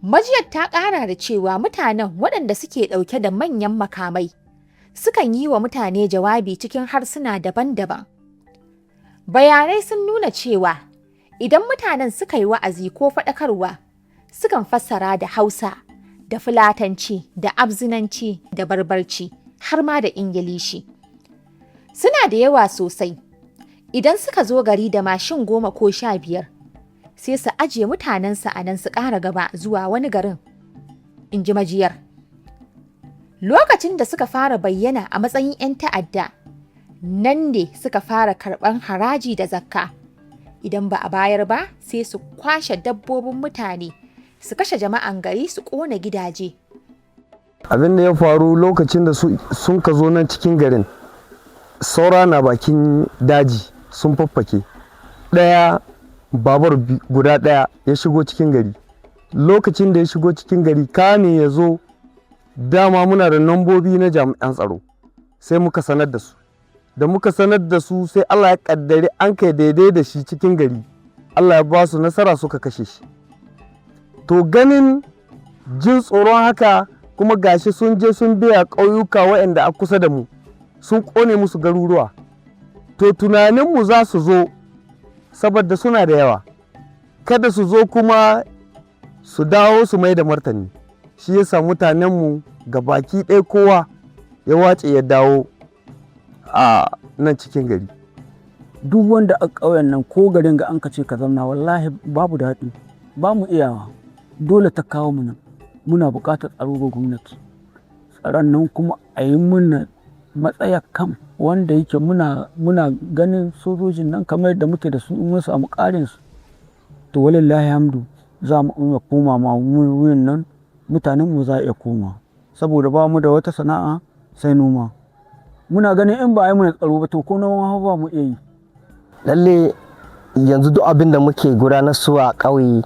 Majiyar ta ƙara da cewa mutanen, waɗanda suke ɗauke da manyan makamai, sukan yi wa mutane jawabi cikin harsuna daban-daban. Bayanai sun nuna cewa idan mutanen suka yi wa'azi ko faɗakarwa, sukan fassara da Hausa da Fulatanci da Abzinanci da Barbarci har ma da Ingilishi. Suna da yawa sosai. Idan suka zo gari da mashin 10 ko 15, sai su ajiye mutanensu a nan su ƙara gaba zuwa wani garin, in ji majiyar. Lokacin da suka fara bayyana a matsayin 'yan ta'adda, nan ne suka fara karɓan haraji da zakka. Idan ba a bayar ba, sai su kwashe dabbobin mutane, su kashe jama'an gari, su ƙona gidaje. Abin da ya faru, lokacin da sun ka zo nan cikin garin, saura na bakin daji sun faffake. Ɗaya babur guda ɗaya ya shigo cikin gari. Lokacin da ya shigo cikin gari, kame ya zo, dama muna da nambobi na jami'an tsaro, sai muka sanar da su. Da muka sanar da su, sai Allah ya kaddari an kai daidai da shi cikin gari. Allah ya ba su nasara, suka kashe shi. To, ganin jin tsoron haka kuma, gashi sun je sun biya ƙauyuka waɗanda a kusa da mu, sun ƙone musu garuruwa. To, tunaninmu za su zo saboda suna da yawa, kada su zo kuma su dawo su mai da martani. Shi yasa mutanenmu ga baki ɗaya kowa ya wace ya dawo a nan cikin gari. Duk wanda a ƙauyen nan ko garin ga an ka ce ka zamna, wallahi babu daɗi, ba mu iyawa. Dole ta kawo mu nan. Muna buƙatar tsaro ga gwamnati, tsaron nan kuma a yi muna matsaya kam wanda yake muna ganin sojojin nan kamar yadda muke da su. In mun samu ƙarin su, to walillahi hamdu, za mu iya koma ma wurin nan, mutanen mu za a iya koma, saboda ba mu da wata sana'a sai noma. Muna ganin in ba a yi mana tsaro ba, to ko noma ba mu iya yi. Lalle yanzu duk abin da muke gudanar su a ƙauye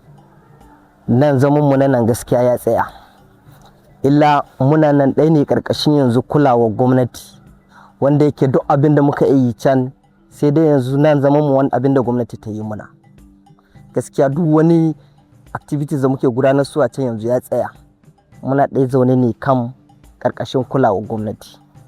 nan, zaman mu na nan gaskiya ya tsaya, illa muna nan ɗaya ne ƙarƙashin yanzu kulawar gwamnati, wanda yake duk abin da muka yi can, sai dai yanzu nan zaman mu wani abin da gwamnati ta yi muna. Gaskiya duk wani activities da muke gudanar su a can yanzu ya tsaya. Muna ɗaya zaune ne kan ƙarƙashin kulawar gwamnati.